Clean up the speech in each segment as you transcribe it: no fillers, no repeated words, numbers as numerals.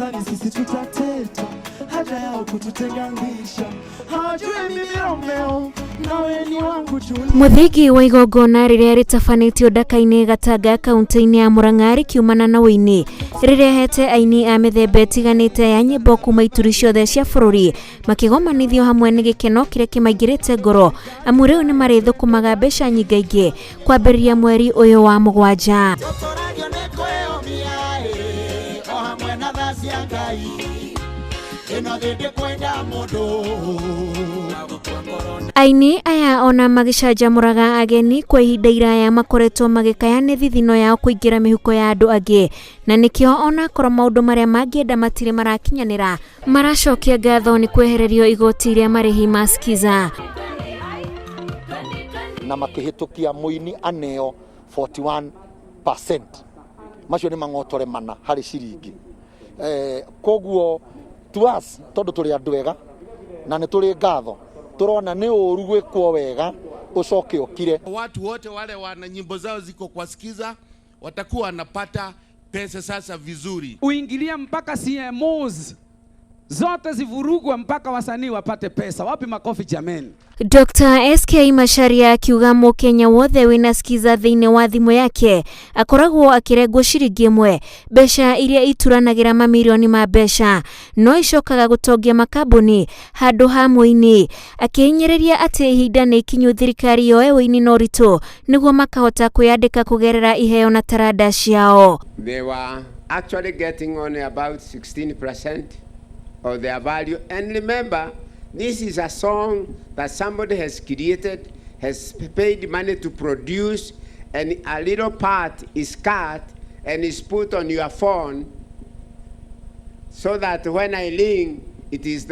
Wanadhani sisi tutateta, haja yao kututenganisha. Hawajui mimi Romeo, nawe ni wangu Julia. Mũthingi wa igongona rĩrĩa rĩtabanĩtio Ndaka-inĩ Gatanga kaunti-inĩ ya Murang'a rĩkiumana na ũini rĩrehete aini a mĩthemba ĩtiganĩte ya nyĩmbo kuma ituri ciothe cia bũrũri makĩgomanithio hamwe nĩ gĩkeno kĩrĩa kĩmaingĩrĩte ngoro amu rĩu nĩ marĩthũkũmaga mbeca nyingaingĩ kwambĩrĩria mweri ũyũ wa 7. Tũtũragio nĩ kwĩyũmia ĩ, o hamwe na tha cia Ngai. Ĩno thĩ ndĩkwenda mũndũ. Aini aya ona magĩcanjamũraga ageni kwa ihinda iraya makoretwo magĩkaya nĩ thithino yao kũingĩra mĩhuko ya andũ angĩ na nĩkĩo onakorwo maũndũ marĩa mangĩenda matirĩ marakinyanĩra maracokia ngatho nĩ kwehererio igoti rĩa marĩhi ma Skiza. Na makĩhĩtũkia mũini aneo 41%, macio nĩ mang'otore mana harĩ ciringi. Koguo to us, tondũ tũrĩ andũ ega na nĩ tũrĩ ngatho, tũrona nĩ ũru gwĩkwo wega ũcoke ũkire. Watu wote wale wana nyimbo zao ziko kwa Skiza watakuwa wanapata pesa sasa vizuri. Uingilie mpaka CMOs zote zivurugwe mpaka wasanii wapate pesa. Wapi makofi jameni? Dr. SK Macharia akiuga mũkenya wothe wĩna Skiza thĩinĩ wa thimũ yake akoragwo akĩrengwo ciringi 1, mbeca iria ituranagĩra mamirioni ma mbeca no icokaga gũtongia makambuni handũ ha mũini, akĩhinyĩrĩria atĩ ihinda nĩ ikinyu thirikari yoe ũini na ũritũ nĩguo makahota kwĩyandĩka kũgerera iheo na taranda ciao. They were actually getting only about 16% of their value. And remember, this is a song that somebody has created, has paid money to produce, and a little part is cut and is put on your phone so that when I ring, it is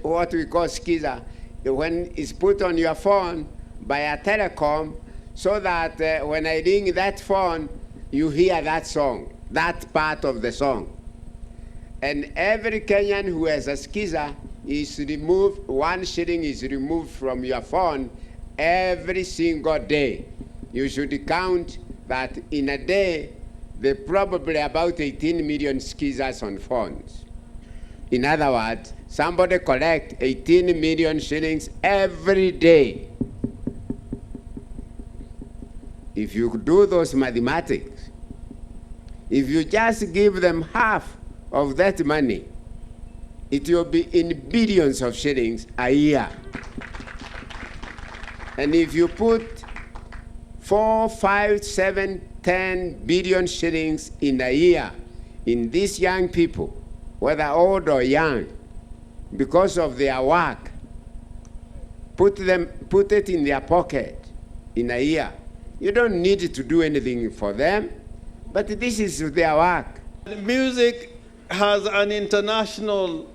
what we call Skiza. When it's put on your phone by a telecom, so that when I ring that phone, you hear that song, that part of the song. And every Kenyan who has a Skiza is removed, 1 shilling is removed from your phone every single day. You should count that in a day, there are probably about 18 million Skizas on phones. In other words, somebody collect 18 million shillings every day. If you do those mathematics, if you just give them half of that money, it will be in billions of shillings a year. And if you put 4, 5, 7, 10 billion shillings in a year in these young people, whether old or young, because of their work, put it in their pocket in a year. You don't need to do anything for them, but this is their work. Music is an international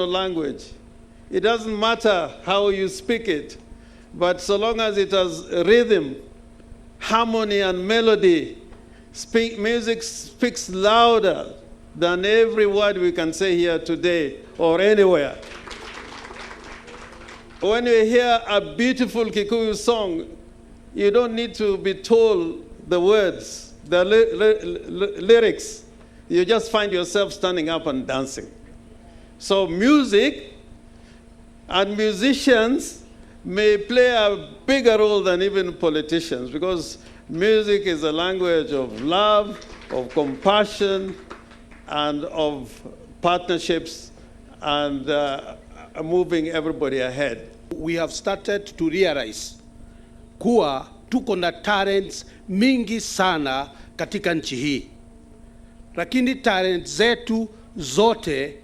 language. It doesn't matter how you speak it, but so long as it has rhythm, harmony, and melody, music speaks louder than every word we can say here today or anywhere. When you hear a beautiful Kikuyu song, you don't need to be told the words, the lyrics. You just find yourself standing up and dancing. So music and musicians may play a bigger role than even politicians, because music is a language of love, of compassion, and of partnerships, and moving everybody ahead. We have started to realize kuwa tuko na talents mingi sana katika nchi hii, lakini talents zetu zote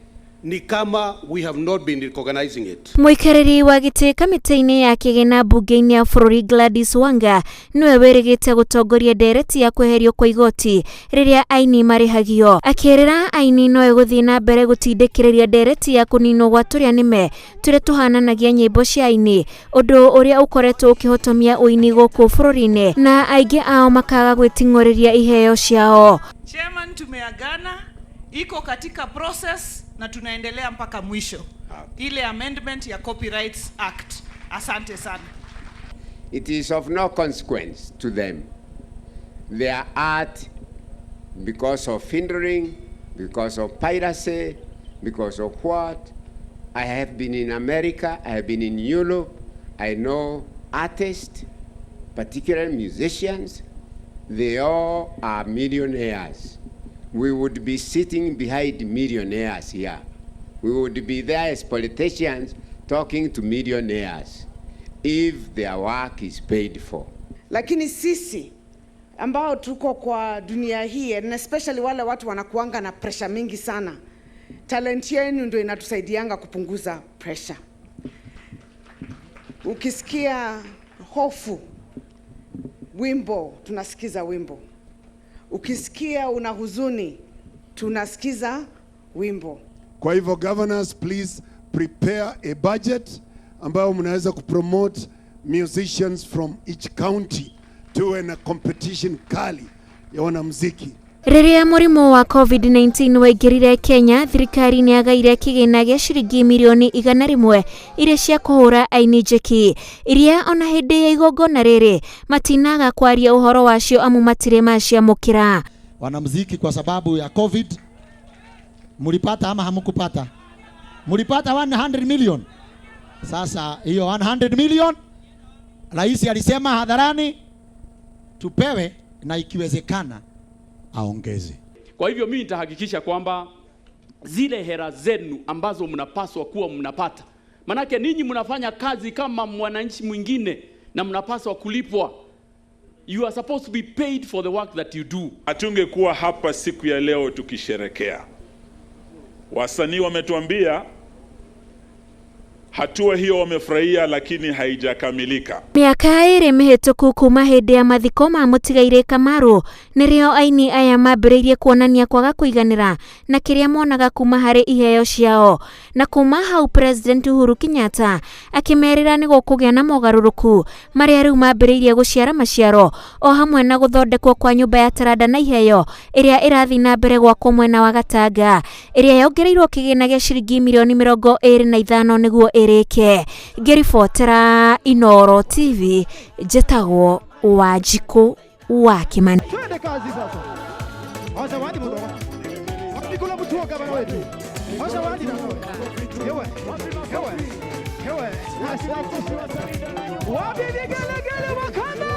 ni kama we have not been recognizing it. Mũikarĩri wa gĩtĩ kamĩtĩ-inĩ ya kĩgĩna mbunge-inĩ ya bũrũri Gladys Wanga nĩwe wĩrĩgĩte gũtongoria ndereti ya kweherio kwa igoti rĩrĩa aini marĩhagio, akĩrĩra aini no ĩgũthiĩ na mbere gũtindĩkĩrĩria ndereti ya kũninwo gwa tũrĩa nĩme tũrĩa tũhananagia nyĩmbo cia aini, ũndũ ũrĩa ũkoretwo ũkĩhotomia ũini gũkũ bũrũri-inĩ na aingĩ ao makaga gwĩting'ũrĩria iheo ciao. Chairman, tumeagana, iko katika process na tunaendelea mpaka mwisho. Ile amendment ya Copyrights Act. Asante sana. It is of no consequence to them. Their art, because of hindering Because of piracy, because of what? I have been in America, I have been in Europe, I know artists, particularly musicians, they all are millionaires. We would be sitting behind millionaires here. We would be there as politicians talking to millionaires if their work is paid for. Lakini sisi ambao tuko kwa dunia hii and especially wale watu wanakuanga na pressure mingi sana, talent yenu ndio inatusaidianga kupunguza pressure. Ukisikia hofu, wimbo tunasikiza wimbo. Ukisikia una huzuni, tunasikiza wimbo. Kwa hivyo governors, please prepare a budget ambayo mnaweza kupromote musicians from each county. Tuwe na competition kali ya wanamuziki. Rĩrĩa mũrimũ wa COVID-19 waingĩrire Kenya, thirikari nĩ yagaire kĩgĩna gĩa ciringi mirioni 100 iria cia kũhũra aini njeki, iria ona hĩndĩ ya igongona rĩrĩ matinaga kwaria ũhoro wacio amu matirĩ maciamũkĩra. Wanamuziki kwa sababu ya COVID mulipata ama hamukupata? Mulipata 100 million. Sasa hiyo 100 million rais alisema hadharani tupewe na ikiwezekana aongeze. Kwa hivyo mimi nitahakikisha kwamba zile hera zenu ambazo mnapaswa kuwa mnapata, manake ninyi mnafanya kazi kama mwananchi mwingine na mnapaswa kulipwa. You are supposed to be paid for the work that you do. Hatungekuwa hapa siku ya leo tukisherekea. Wasanii wametuambia hatua hiyo wamefurahia, lakini haijakamilika. Mĩaka 2 mĩhĩtũku kuma hĩndĩ ya mathiko ma mũtigairĩ Kamaru nĩrĩo aini aya mambĩrĩirie kuonania kwaga kũiganĩra na kĩrĩa monaga kuma harĩ iheo ciao, na kuma hau President Uhuru Kenyatta akĩmerĩra nĩ gũkũgĩa na mogarũrũku marĩa rĩu mambĩrĩirie gũciara maciaro, o hamwe na gũthondekwo kwa nyũmba ya taranda na iheo ĩrĩa ĩrathiĩ na mbere gwakwo mwena wa Gatanga, ĩrĩa yongereirwo kĩgĩna gĩa ciringi mirioni 25 nĩguo ĩrĩke. Ngĩribotera Inooro TV, njĩtagwo Wanjikũ wa Kimani. Twende kazi sasa. Zawadi mudogo. Nikula mtu wa gavana wetu. Zawadi na hewe. Hewe. Hewe. Wapi vigelegele wakanda?